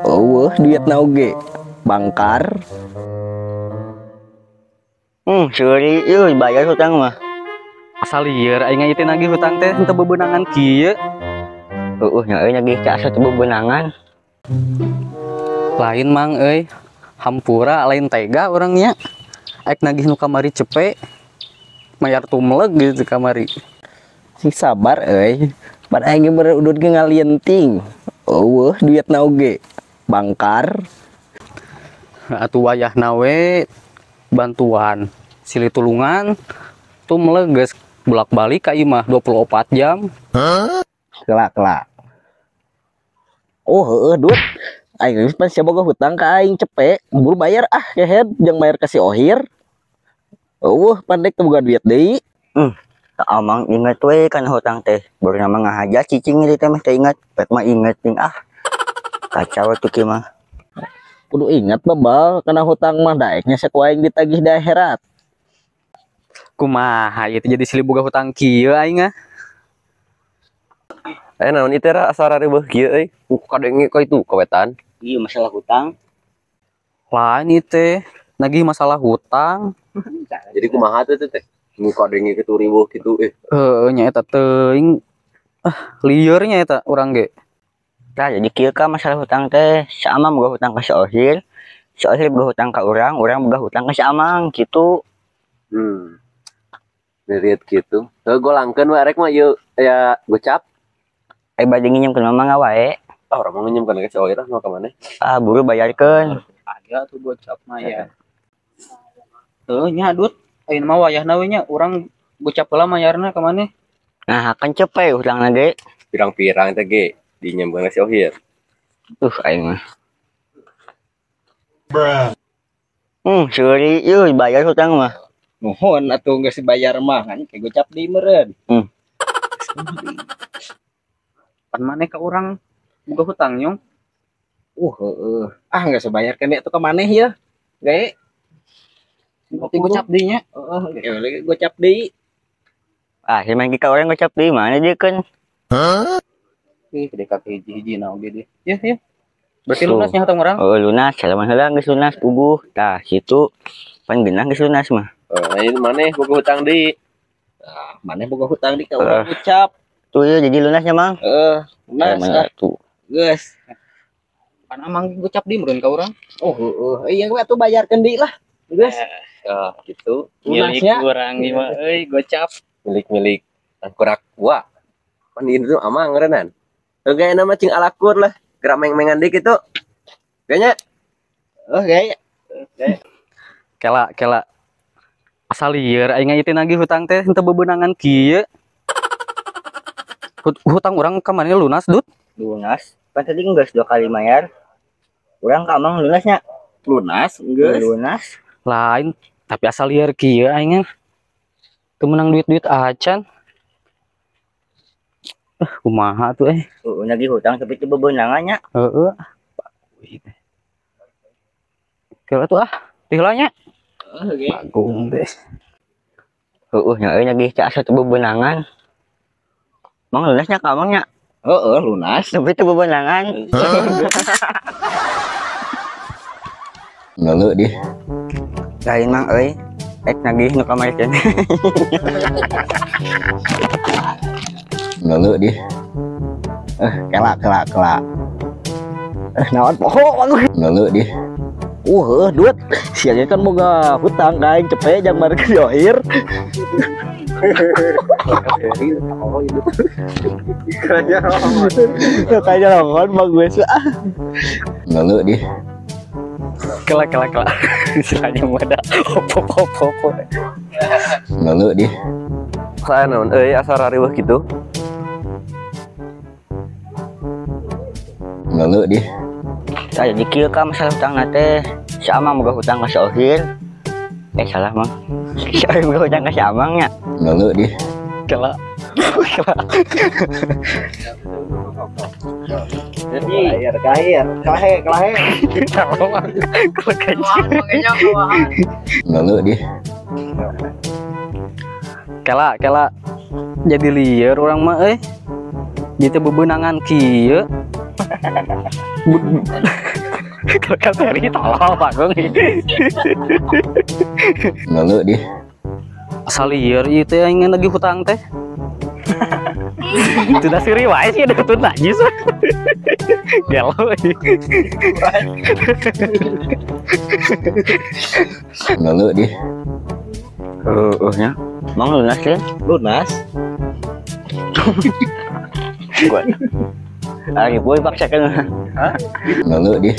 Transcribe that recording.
Eueuh duitna oge bangkar. Seuri euy bayar hutang mah. Asal lieur aing ieu teh nagih hutang teh henteu bebenangan kieu. Heueuh nya euy nagih teh asa teu bebenangan. Lain mang euy, hampura lain tega urang nya. Aik nagih nu kamari cepe mayar tumleg gitu kamari. Sing sabar euy. Pan aing ge bener udud ge ngalienting. Eueuh duitna oge bangkar. Atuh wayahna we bantuan silih tulungan tumleg geus bolak-balik ka imah 24 jam. Kela kela. Oh heueuh duit. Aing geus pan sia boga hutang ka aing cepe, buru bayar ah kehed jeung bayar ka si Ohir. Eueuh pan dek teu boga duit deui. Tak amang inget we kana hutang teh. Baru nama ngahaja cicing ieu teh mah teu inget. Pek mah inget ting ah. Kacau atuh kieu mah. Kudu inget bebal kana hutang mah daeknya saku aing ditagih di akhirat. Kumaha ieu teh jadi silih boga hutang kieu aing ah. Naon ieu teh asa rareuweuh kieu euy. Ku kadenge ka itu kawetan. Iya masalah hutang. Lain ieu teh nagih masalah hutang. Jadi kumaha teh teh? Nu kadenge kitu riweuh kitu eh. Heueuh nya eta teuing. Ah, lieur nya eta urang ge. Tah jadi kieu ka masalah hutang teh, si Amang boga hutang ka si Ohir, si Ohir boga hutang ka urang, urang boga hutang ka si Amang kitu. Miriat kitu. Heuh golangkeun we arek mah ieu aya gocap. Bade nginjemkeun mah mangga wae. Ah, urang mah nginjemkeun ka si Ohir ah mah ka maneh. Ah, buru bayarkeun. Aya tuh gocap mah ya. Heuh nya Dut, ayeuna mah wayahna we nya urang gocap heula mayarna ka maneh. Nah, kan cepe hutangna ge. Pirang-pirang teh ge dinyemkeun ka si Ohir. Aing mah. Bruh. Seuri euy bayar hutang mah. Nuhun atuh geus dibayar mah kan ke gocap deui meureun. Pan maneh ka urang boga hutang nyong. Heueuh. Ah geus bayar keneh atuh ka maneh yeuh. Gae. Berarti gocap deui nya. Heeh, gocap deui. Ah, si main ka urang gocap deui mana deui keun. Hah? Ih, gede kaki hiji-hiji na oge deui. Yeuh, yeuh. Berarti lunas nya hutang urang? Oh, lunas, salaman heula geus lunas puguh. Tah, situ pan geunah geus lunas mah. Oh, ini maneh boga hutang deui. Ah, maneh boga hutang deui ka urang gocap. Tuh ieu jadi lunasnya, Mang. Heeh, lunas ah. Tuh. Geus. Pan amang gocap deui meureun ka urang. Oh, heueuh. Iya we atuh bayarkeun deui lah. Geus. Ah, gitu. Milik urang ieu mah euy gocap. Milik-milik angkurak gua. Pan ieu tuh amang ngeureunnan. Heuh gaya nama cing alakur lah. Gerak meng-mengan deui kitu. Gaya. Oh, gaya. Kela, kela. Asal lieur aing ieu teh nagih hutang teh henteu bebenangan kieu. Hutang urang ka maneh lunas, Dut? Lunas. Pan tadi geus 2 kali mayar. Urang ka amang lunasnya. Lunas, geus. Lunas. Lain, tapi asal lieur kieu aing teu meunang duit-duit acan. Kumaha tuh eh? Heeh, nagih hutang tapi teu bebenangan nya. Heeh. Kela tuh ah, teh heula nya. Heeh, ge. Agung deh. Heeh, nya euy nagih teh asa teu bebenangan. Mang lunasnya ka amang nya? Heeh, lunas. Tapi teu bebenangan. Ngeuleuh dih. Lain mang euy, ek nagih nu kamari teh. Ngeuleuh dih. Kela kela kela. Naon poho aku. Ngeuleuh dih. Heueuh duit. Sia ge kan boga hutang ka aing cepe jang bar ke Johir. Kayaknya rongon bagus ah. Ngeuleuh dih. Kela kela kela. Istilahnya mah da opo opo opo. Ngeuleuh dih. Saya naon euy asa rariweuh kitu. Ngeuleuh dih. Tah jadi kieu ka masalah hutangna teh. Si Amang boga hutang ka si Ohir. Salah Mang. Si Ohir boga hutang ka si Amang nya. Ngeuleuh dih. Kela. Kela. Air kahir, kelahe, kelahe. Ngeuleuh dih. Kela, kela. Jadi lieur urang mah euy. Jadi bebenangan kieu. Kan seri tolol Bagong. Ngeuleuh dih. Asal lieur ieu teh aing nagih hutang teh. Sudah siri wae sih ada tuh najis. Gelo. Ngeuleuh dih. Heeh nya. Mang lunas ya? Lunas. Gua. Ari boy paksakeun. Ngeuleuh dih.